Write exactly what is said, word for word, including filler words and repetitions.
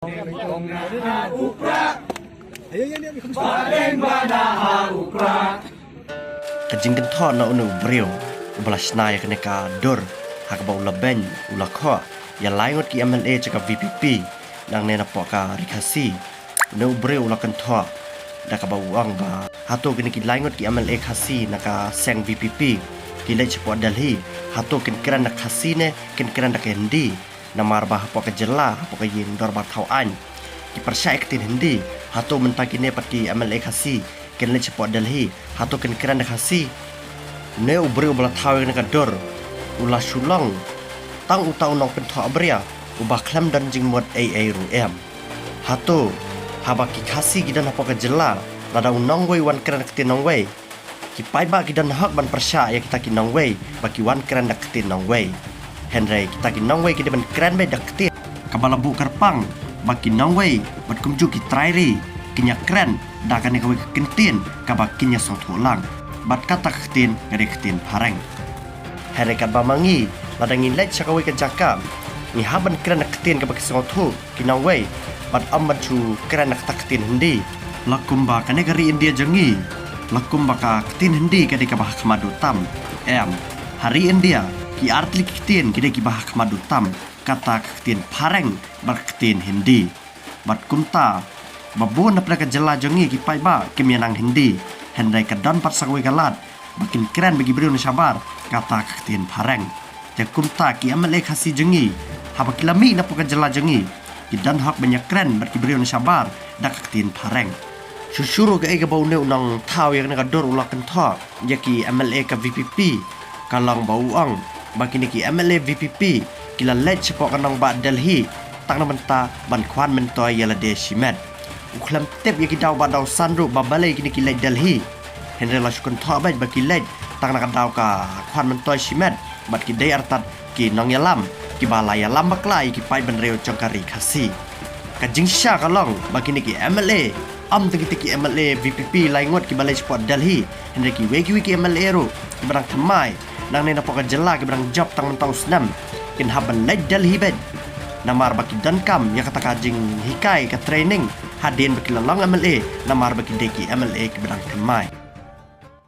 Ka jingkynthoh na une u briew uba la shna ïa kane ka dur ha kaba u la beiñ u la khoh ïa lai ngut ki M L A jong ka V P P nangne napoh ka Ri Khasi. Une u briew u la kynthoh da kaba u ong ba hato kine ki lai ngut ki M L A Khasi na ka seng V P P ki leit shapoh Delhi, hato kin kren da Khasi ne kin kren da ka Hindi. Namar ba hapoh ka jylla, hapoh ka ïing dorbar thaw aiñ, ki pyrshah ïa ka ktien Hindi. Hato mynta kine pat ki M L A Khasi kin leit shapoh Delhi, hato kin kren da Khasi? Une u briew uba la thaw ïa kane ka dur u la shu long tang uta u nongpynthoh bria uba khlem don jingmut ei ei ruh em. Hato haba ki Khasi ki don hapoh ka jylla, lada u nongwei u wan kren da ka ktien nongwei, ki paidbah ki don hok ban pyrshah ïa kita ki nongwei ba ki wan kren da ka ktien nongwei. Hynrei kita ki nongwei ki dei ban kren beit da ka ktien kaba la buh kyrpang ba ki nongwei bad kumjuh ki trai ri kin ïa kren da kane kawei ka ktien kaba kin ïa sngewthuh lang, bad kata ka ktien ka dei ka ktien phareng. Hynrei katba ma ngi, lada ngi leit sha kawei ka jaka, ngi hap ban kren da ka ktien kaba ki sngewthuh ki nongwei, bad ym ban shu kren da kata ka ktien Hindi. La kumba kane ka ri India jong ngi, la kumba ka ktien Hindi ka dei kaba ha khmat duh tam. Em, ha ri India ki artylli ki ktien ki dei kiba ha khmat duh tam, kata ka ktien phareng bad ka ktien Hindi. Bad kumta, ba bun na pdeng ka jylla jong ngi ki paidbah kim ïa nang Hindi, hynrei ka don pat sa kawei ka lad ba kin kren bad ki briew na shabar kata ka ktien phareng. Te kumta ki M L A Khasi jong ngi, haba ki la mih napoh ka jylla jong ngi, ki don hok ban ïa kren bad ki briew na shabar da ka ktien phareng. Shuh shuh ruh kaei kaba une u nongthaw ïa kane ka dur u la kynthoh ïa ki M L A ka V P P, ka long ba u ong ba kine ki M L A V P P ki la leit shapoh ka nongbah Delhi tang na bynta ban khwan myntoi ïa lade shimet. U khlem tip ïa ki daw ba daw san ruh ba balei kine ki leit Delhi. Hynrei la shu kynthoh beit ba ki leit tang na ka daw ka khwan myntoi shimet, bad ki dei artat ki nongïalam kiba la ïalam bakla ïa ki paidbynriew jong ka ri Khasi. Ka jingshisha ka long ba kine ki M L A, ym tang kita ki M L A V P P lai ngut kiba leit shapoh Delhi, hynrei kiwei kiwei ki M L A ruh kiba dang thymmai nangne napoh ka jylla kiba dang jop tang mynta u snem, kin hap ban leit Delhi beit. Namar ba ki donkam ïa kata ka jinghikai, ka training, hadien ba ki la long M L A, namar ba ki dei ki M L A kiba dang thymmai.